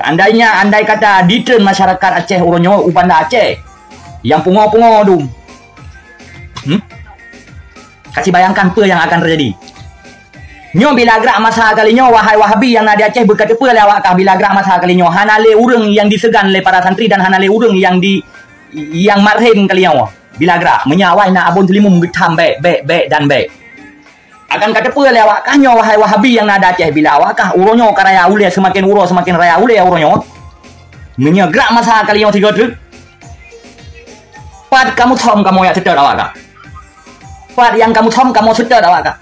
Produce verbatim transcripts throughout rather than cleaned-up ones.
Andainya, andai kata ditreun masyarakat Aceh uroe nyoe u Banda Aceh, nyang pungo-pungo dum. Hmm? Kasih bayangkan peue nyang akan terjadi. Nyoe bila grak masa kali nyoe, wahai Wahabi nyang na di Aceh, beuka teupeue lé awak kah, bila grak masa kali nyoe, hana lé ureuëng nyang diseugan lé para santri dan hana lé ureuëng nyang di, nyang marhen kali nyoe. Bila grak, meunyoe awai na Abon Seulimeum geutham bèk, bèk, bèk dan bèk. Akan ka teupeue lé awak kah nyoe, wahai Wahabi nyang na di Aceh, bila awak kah uroe nyoe ka raya ulèe, seumaken uroe seumaken raya ulèe uroe nyoe. Meunyoe grak masa kali nyoe sigoe treuk, pat kamoe thom kamoe jak seutôt awak kah. Pat nyang kamoe thom kamoe seutôt awak kah.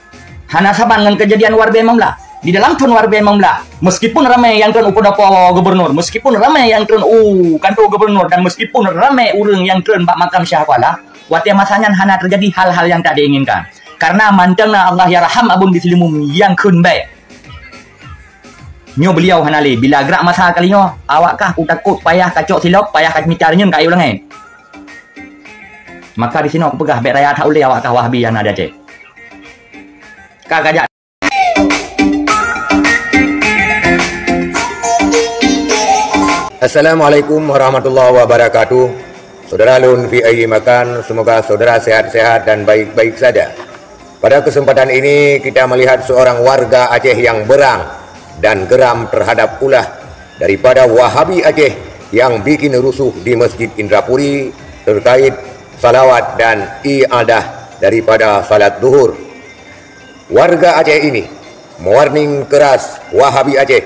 Hana saban ngon keujadian dua ribèe limong blah. Di dalam thon dua ribèe limong blah, meskipun ramè nyang treun u pendopo gubernur, meskipun ramè nyang treun u kanto gubernur, dan meskipun ramè ureuëng nyang treun bak makam Syah Kuala, watèe masa nyan hana teujadi hal-hal nyang tak diinginkan. Karena mantong na Allahyarham Abon di Seulimeum nyang kheun bèk. Nyoe beuliau hana lé, bila grak masa kali nyoe, awak kah kutakot payah kacok silop, payah kamita reunyeun keu ayue langèt. Maka di sinoe kupeugah bèk raya that ulèe awak kah Wahabi nyang na di Aceh. Ka kajak. Assalamualaikum warahmatullahi wabarakatuh. Saudara lôn V I Makan, semoga saudara sehat-sehat dan baik-baik saja. Pada kesempatan ini, kita melihat seorang warga Aceh yang berang dan geram terhadap ulah daripada Wahabi Aceh yang bikin rusuh di Masjid Indrapuri terkait salawat dan i'adah daripada salat Zuhur. Warga Aceh ini mewarning keras Wahabi Aceh,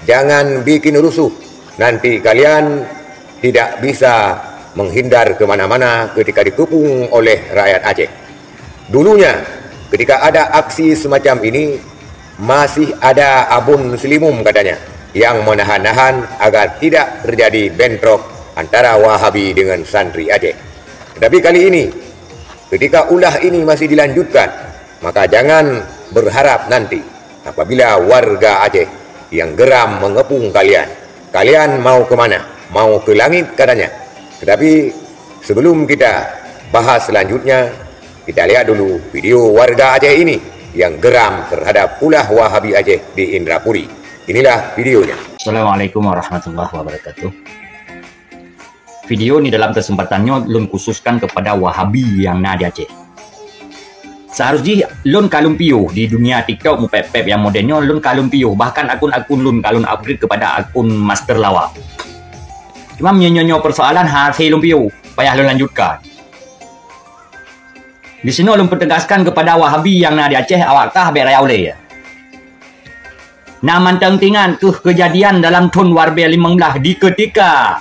jangan bikin rusuh, nanti kalian tidak bisa menghindar ke mana-mana ketika dikepung oleh rakyat Aceh. Dulunya, ketika ada aksi semacam ini, masih ada Abon Seulimeum katanya yang menahan-nahan agar tidak terjadi bentrok antara Wahabi dengan santri Aceh. Tetapi kali ini, ketika ulah ini masih dilanjutkan, maka jangan berharap nanti apabila warga Aceh yang geram mengepung kalian. Kalian mau ke mana? Mau ke langit katanya. Tetapi sebelum kita bahas selanjutnya, kita lihat dulu video warga Aceh ini yang geram terhadap ulah Wahabi Aceh di Indrapuri. Inilah videonya. Assalamualaikum warahmatullahi wabarakatuh. Video ni dalam kesempatan nyoe lôn khususkan kepada Wahabi nyang na di Aceh. Seharus jih lôn ka lôn piôh di dunia TikTok mupèp-pèp nyang modern nyoe, lôn ka lôn piôh, bahkan akun-akun lôn ka lôn upgrade kepada akun master lawa. Cuma meunyoe nyoe persoalan hase lôn piôh, payah lôn lanjutkan. Di sinoe lôn peutegaskan kepada Wahabi nyang na di Aceh, awak kah bèk raya ulèe. Na mantong teuingat keuh keujadian dalam thon dua ribèe limong blah di keutika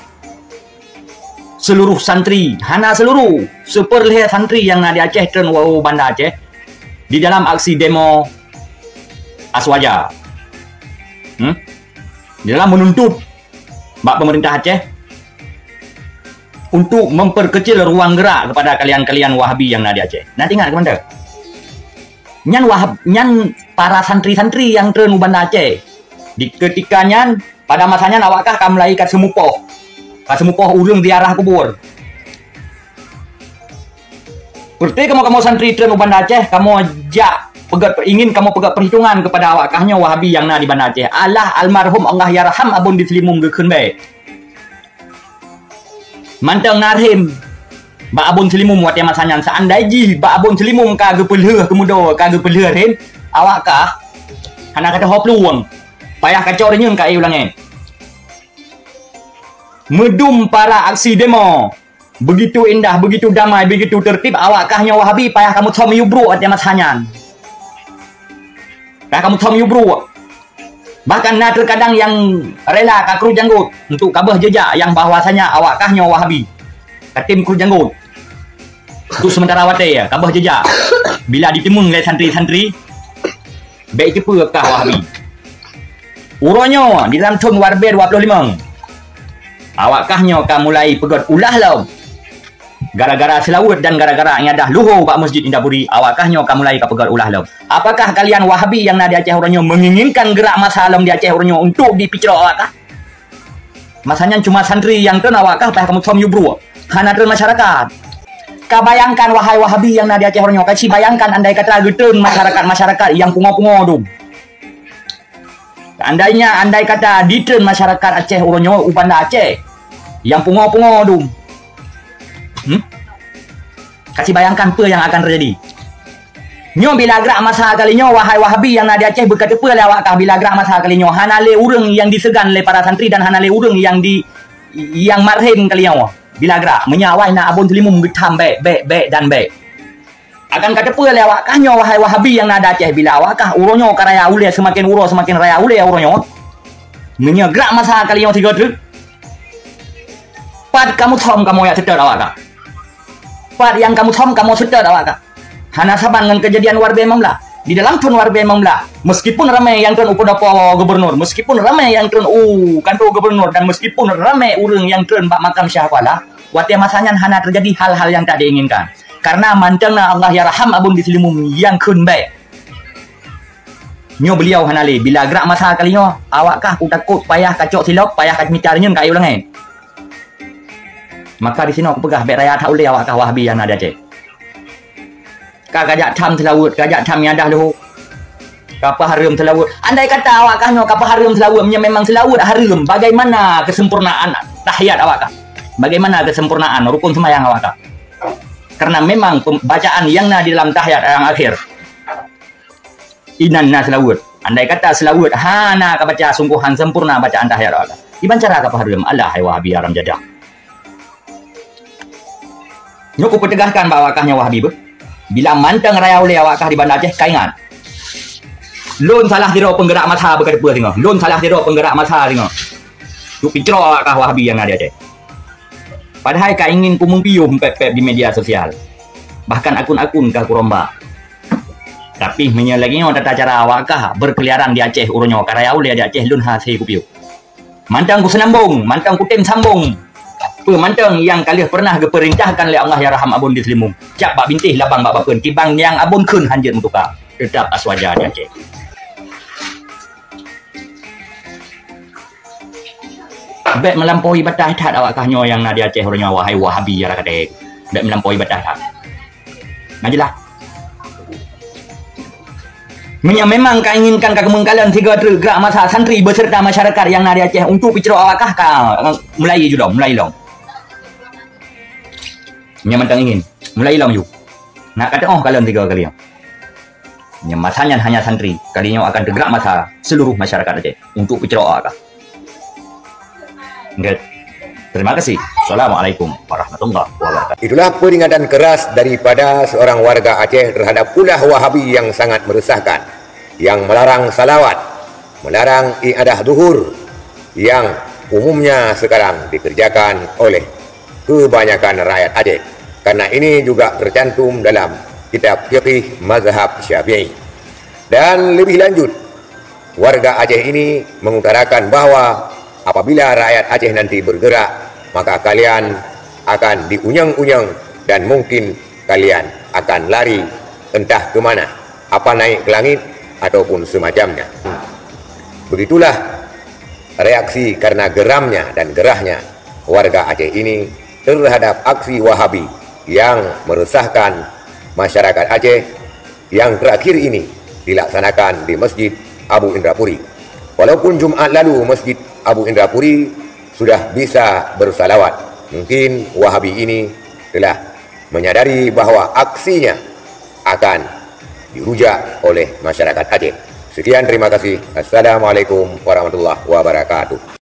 seuluruh santri, hana seuluruh, seupeurlhèe santri nyang na di Aceh treun u Banda Aceh di dalam aksi demo Aswaja. Hmm? Di dalam meununtut bak peumeurintah Aceh untuk memperkecil ruang gerak kepada kalian-kalian Wahabi nyang na di Aceh. Na teuingat keuh mantong? Nyan Wahab, nyan para santri-santri nyang treun u Banda Aceh. Di keutika nyan, pada masa nyan awak kah ka mulai ka seumupoh. Ka seumupoh ureueng ziarah kubur. Peureuté kamoe-kamoe santri treun u Banda Aceh, kamoe jak peugèt, ingin kamoe peugèt peuhitongan keupada awak kah nyoe Wahabi nyang na di Banda Aceh. Alah almarhum Allahyarham Abon di Seulimeum geukheun bèk. Mantong na rhem bak Abon Seulimeum watèe masa nyan. Seandai jih bak Abon Seulimeum ka geupeulheueh keumudo, ka geupeulheueh rhem, awak kah hana ka teuho plueng. Payah kacok reunyeun keu ayue langèt. Meudum para aksi demo, begitu indah, begitu damai, begitu tertib, awak kah nyoe Wahabi payah kamoe thom yue bruek watèe masa nyan. Payah kamoe thom yue bruek. Bahkan na teukadang nyang rela ka kru janggot untuk kabeuh jeujak nyang bahwasanya awak kah nyoe Wahabi. Ka tem kru janggot. Untuk sementara watèe ya, kabeuh jeujak. Bila jiteumeung lé santri-santri, bèk jiteupeue kah Wahabi. Uroe nyoe di dalam thon dua ribèe dua ploh limong, awak kah nyoe ka mulai peugèt ulah lom. Gara-gara seulaweuet dan gara-gara iébadah luho bak Masjid Indrapuri, awak kah nyoe ka mulai ka peugèt ulah lom. Apakah kalian Wahabi nyang na di Aceh uroe nyoe menginginkan gerak massa lom di Aceh uroe nyoe untuk dipicrok awak kah? Masa nyan cuma santri nyang treun, awak kah payah kamoe thom yue bruek. Hana treun masyarakat. Ka bayangkan, wahai Wahabi nyang na di Aceh uroe nyoe, ka ci bayangkan andai kata geutreun masyarakat-masyarakat nyang pungo-pungo dum. Andainya, andai kata ditreun masyarakat Aceh uroe nyoe u Banda Aceh, nyang pungo-pungo dum. Hmm? Kasih bayangkan peue nyang akan terjadi. Nyoe bila grak masa kali nyoe, wahai Wahabi nyang na di Aceh, beuka teupeue lé awak kah, bila grak masa kali nyoe, hana lé ureuëng nyang diseugan lé para santri dan hana lé ureuëng nyang di, nyang marhen kali nyoe. Bila grak, meunyoe awai na Abon Seulimeum geutham bèk, bèk, bèk dan bèk. Akan ka teupeue lé awak kah nyoe, wahai Wahabi nyang na di Aceh, bila awak kah uroe nyoe ka raya ulèe, seumaken uroe seumaken raya ulèe uroe nyoe. Meunyoe grak masa kali nyoe sigoe treuk, pat kamoe thom kamoe jak seutôt awak kah. Pat nyang kamoe thom kamoe seutôt awak kah. Hana saban ngon keujadian dua ribèe limong blah. Di dalam thon dua ribèe limong blah, meskipun ramè nyang treun u pendopo gubernur, meskipun ramè nyang treun u kanto gubernur, dan meskipun ramè ureuëng nyang treun bak makam Syiah Kuala, watèe masa nyan hana teujadi hal-hal nyang tak diinginkan. Karena mantong na Allahyarham Abon di Seulimeum nyang kheun bèk. Nyoe beuliau hana lé, bila grak masa kali nyoe, awak kah kutakot payah kacok silop, payah kacok mita reunyeun ka ayue langèt. Maka disinoe kupeugah bèk raya that ulèe awak kah Wahabi nyang na di Aceh. Ka, kajak tham seulaweuet, kajak tham iadah leuhô. Ka peuhareuem seulaweuet. Andai kata awak kah nyoe ka peuhareuem seulaweuet, meunyoe memang seulaweuet hareuem, bagaimana kesempurnaan tahiyat awak kah? Bagaimana kesempurnaan rukun seumayang awak kah? Karena memang pem-, bacaan nyang na di dalam tahiyat nyang akhir. Inan na seulaweuet. Andai kata seulaweuet hana kabaca sunggoh han sempurna bacaan tahiyat awak kah. Kiban cara kapeuhareuem, alah hai Wahabi haram jadah. Nyoe kupeuteugahkan bak awak kah nyang Wahabi beuh. Bila mantong raya ulèe awak kah di Banda Aceh, kaingat. Lôn salah sidroe peunggerak masa beuka teupeue singoh. Lôn salah sidroe peunggerak masa singoh. Untuk picroe awak kah Wahabi nyang na di Aceh. Padahai ka ingin kumeupiôh pèp-pèp di media sosial. Bahkan akun-akun ka kurombak. Tapi meunyoe lagèe nyoe tata cara awak kah berkeliaran di Aceh uroe nyoe, ka raya ulèe di Aceh, lôn hase kupiôh. Mantong kuseunambong, mantong kutem sambong. Peue mantong nyang ka lheueh pernah geupeurintahkan lé Allahyarham Abon di Seulimeum. Cap bak bintéh labang bak bapeuen, kiban nyang Abon kheun hanjeuet meutuka. Teutap Aswaja di Aceh. Bèk meulampaui batas that awak kah nyoe nyang na di Aceh uroe nyoe, wahai Wahabi nyang rakaté. Bèk meulampaui batas that. Nah, jeulaih. Meunyoe memang ka inginkan ka keumeungkalan sigoe treuk grak masa santri beserta masyarakat nyang na di Aceh untuk picroe awak kah, ka mulai ju dong, mulai lom. Meunyoe mantong ingin, mulai lom ju. Nak ka teuoh kalon sigoe kali nyoe. Meunyoe masa nyan hanya santri, kali nyoe akan teugrak masa seluruh masyarakat Aceh untuk picroe awak kah. Oke. Terima kasih. Assalamualaikum warahmatullahi wabarakatuh. Itulah peringatan keras daripada seorang warga Aceh terhadap ulah Wahabi yang sangat meresahkan, yang melarang salawat, melarang ibadah zuhur yang umumnya sekarang dikerjakan oleh kebanyakan rakyat Aceh. Karena ini juga tercantum dalam kitab fikih mazhab Syafi'i. Dan lebih lanjut, warga Aceh ini mengutarakan bahwa apabila rakyat Aceh nanti bergerak, maka kalian akan diunyeng-unyeng dan mungkin kalian akan lari entah ke mana, apa naik ke langit ataupun semacamnya. Begitulah reaksi karena geramnya dan gerahnya warga Aceh ini terhadap aksi Wahabi yang meresahkan masyarakat Aceh yang terakhir ini dilaksanakan di Masjid Abu Indrapuri. Walaupun Jumat lalu Masjid Abu Indrapuri sudah bisa bersalawat, mungkin Wahabi ini telah menyadari bahwa aksinya akan dirujak oleh masyarakat Aceh. Sekian, terima kasih. Assalamualaikum warahmatullahi wabarakatuh.